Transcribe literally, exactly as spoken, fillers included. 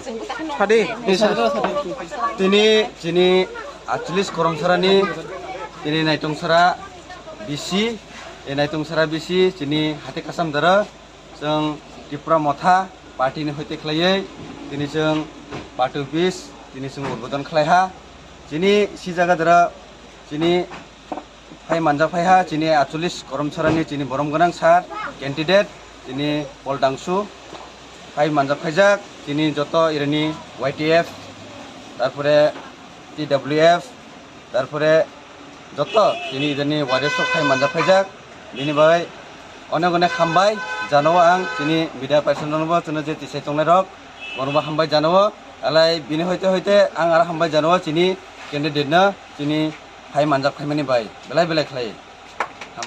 Sadi, tini chini atcholish koromsarani tini naitungsara bisi, e naitungsara bisi chini hati kasam dara chwng Tipra Motha party ni hoite khlaiwi tini chwng party office tini chwng udbodon khlaiha. Chini si jaga dara chini phai manjak phaiha chini atcholish koromsarani chini borom gwnang sir candidate chini Paul Dangsu phai manjak phaijak chini joto irini Y T F, tarpore T W F, tarpore joto chini irini warriors rok phai manjak phaijak. Bini bai onek onek hambai jano ang chini media person rokno bo chwngno je tisai tongnai rok bono bo hambai jano. Alai bini hoite hoite ang aro hambai jano chini candidate no chini phai manjak phaimani bai belai belai khlai.